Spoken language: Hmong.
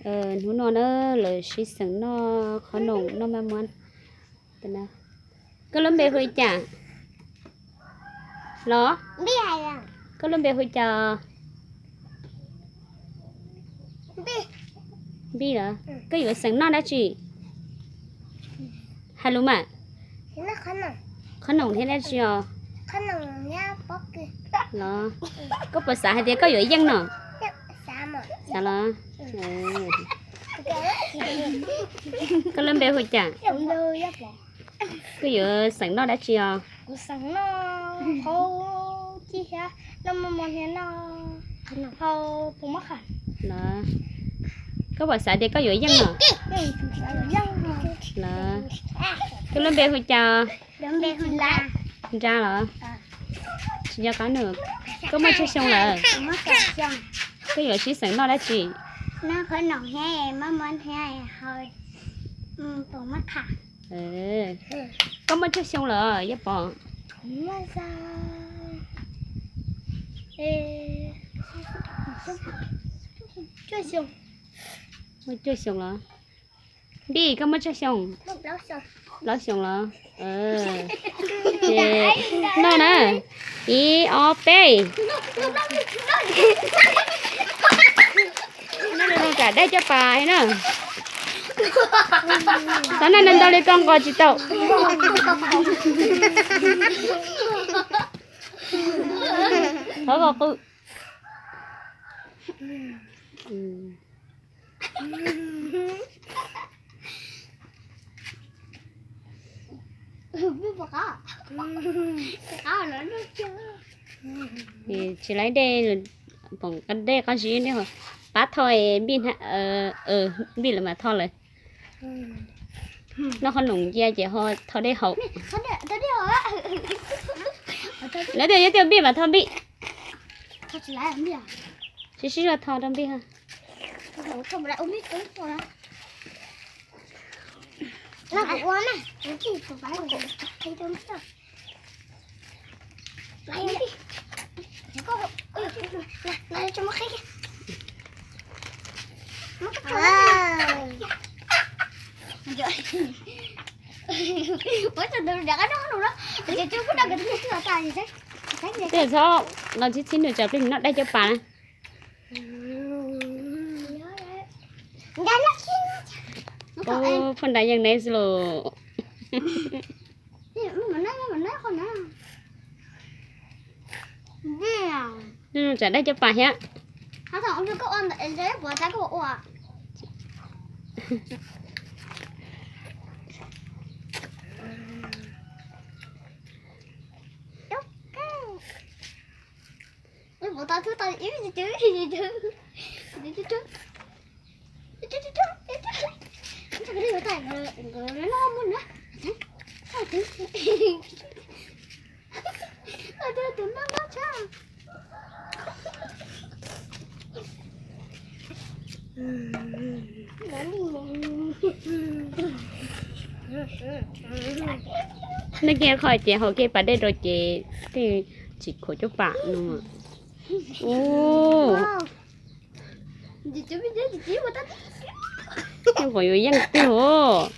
Hnub no na lawv sib xeem noj qhob noom noj maj muab. Koj lub npe hu li cas los? Koj lub npe hu li cas? Npij los? Koj yuav xeem noj dab tsi? Hais lus mas. Qhob noom thiab dab tsi os? Los, koj puas xav hais tias koj yuav yeej no? Xav los? Koj lub npe hu cas? Koj yuav xeem noj dab tsi os? Los, koj puas xav tias koj yuav yeej no? Los, koj lub npe hu cas? Nra los? Tsis nco qab nws. Koj muaj tsawg xyoo lawm? Koj yuav sib xeem noj dab tsi? Koj muaj tsawg xyoo lawm Yaj Pov? Muaj cuaj xyoo los? Npij, koj muaj tsawg xyoo? Plaub xyoo los? Ces noj na, ib ob peb. Noj zoo zoo tsam dai coj pas na. Tab noj ntau li koj nqos tsis tau. Thov koj qw. Tsis laib dej, pom dej qab zib, pab tho, npij lawv mas tho lawm. Noj qhob noom cia ces ho tho dej haus. Lawv tias yog tias npij mas tho npij. Sib sib zog tho rau npij. Twb txhob los txhib txhib nws tsam plig noj dai coj pas na. Poj nrad yeej neb xwb los. Tsam dai coj pas thiab. Nej kiag qhov ces haus kiag pas dej rau ces tej tsis khuam caj pas no. Ub, nyuam qhuav yuav yeej tiag os.